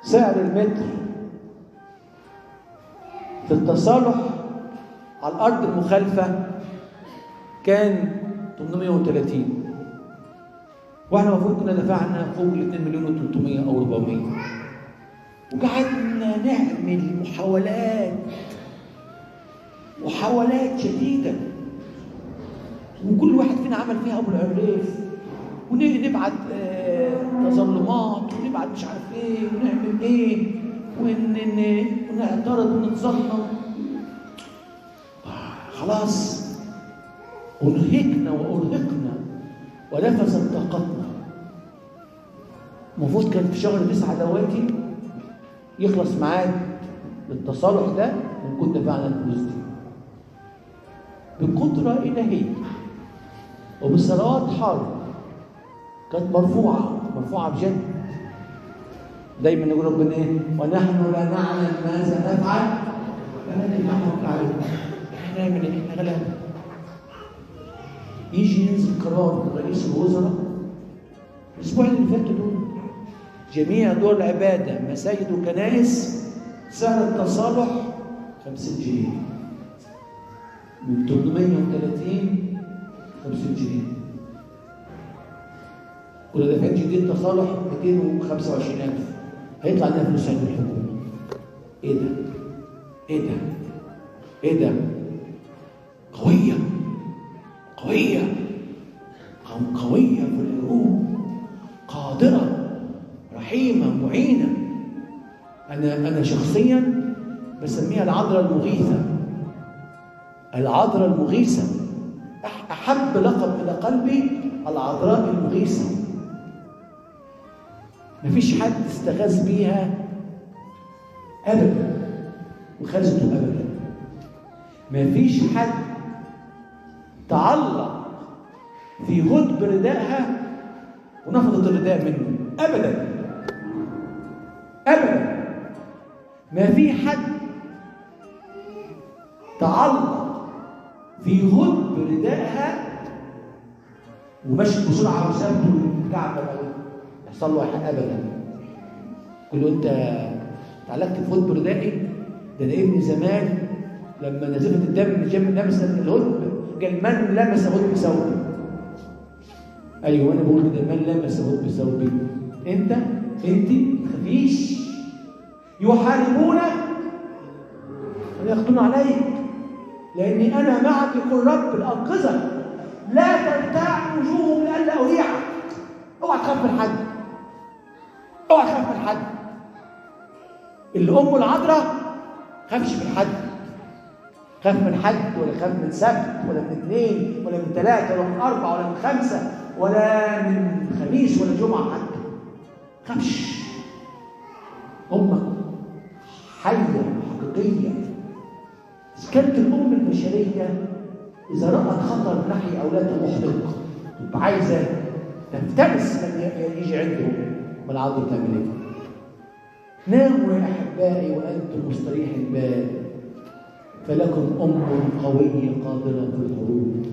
سعر المتر في التصالح على الأرض المخالفة كان 830، واحنا المفروض كنا دفعنا فوق ال 2,300,000 أو 400. وقعدنا نعمل محاولات، محاولات شديدة، وكل واحد فينا عمل فيها أبو العريف، ونبعت تظلمات، ونبعت مش عارف ايه، ونعمل ايه، ونعترض ونتظلم. خلاص انهكنا وارهقنا ونفذت طاقتنا. المفروض كان في شهر 9 دلوقتي يخلص ميعاد التصالح ده ونكون دفعنا الفلوس دي. بقدرة إلهية وبصلوات حارة كانت مرفوعة، مرفوعة بجد. دايما نقول ربنا ايه؟ ونحن لا نعلم ماذا نفعل فلن نحن نعلم. احنا نعمل ايه؟ احنا غلابة. يجي ينزل قرار من رئيس الوزراء الاسبوع اللي فات دول، جميع دور العبادة مساجد وكنائس سعر التصالح 50 جنيه، من 830 50 جنيه. كنا دافعين جديد تصالح 225,000، هيطلع لنا فلوس عند الحكومة. ايه ده؟ ايه ده؟ ايه ده؟ قوية قوية قوية في الحروب، قادرة رحيمة معينة. أنا شخصيا بسميها العذراء المغيثة. العذراء المغيثة، أحب لقب إلى قلبي العذراء المغيثة. مفيش حد استغاث بيها أبدا وخذته أبدا. مفيش حد تعلق في هدب ردائها ونفضت الرداء منه أبدا أبدا. ما في حد تعلق في هدب ردائها ومشي بسرعة وسابته الكعبة يحصل له حق أبدا. قل له أنت تعلقت في هدب ردائي؟ ده أنا ابني زمان لما نزفت الدم لمس الهدب، قال من لمس هدب ثوبي؟ أيوه أنا بقول كده، من لمس هدب ثوبي؟ أنت ما تخافيش، يحاربونك ويقتلون عليك، لأني أنا معك يقول رب لأنقذك، لا ترتاع وجوههم لئلا أريعك. اوعى تخاف من حد، اوعى تخاف من حد. اللي أمه العذراء خافش من حد، خاف من حد ولا خاف من سبت ولا من اثنين ولا من ثلاثة ولا من أربعة ولا من خمسة ولا من خميس ولا جمعة حتى، خافش. أمك حية حقيقية. كانت الأم البشرية إذا رأت خطر ناحية أولادها محرق تبقى عايزة تفترس من يجي عندهم. ما العذراء تعمل إيه؟ ناموا يا أحبائي وأنتم مستريح البال، فلكم أم قوية قادرة في الحروب.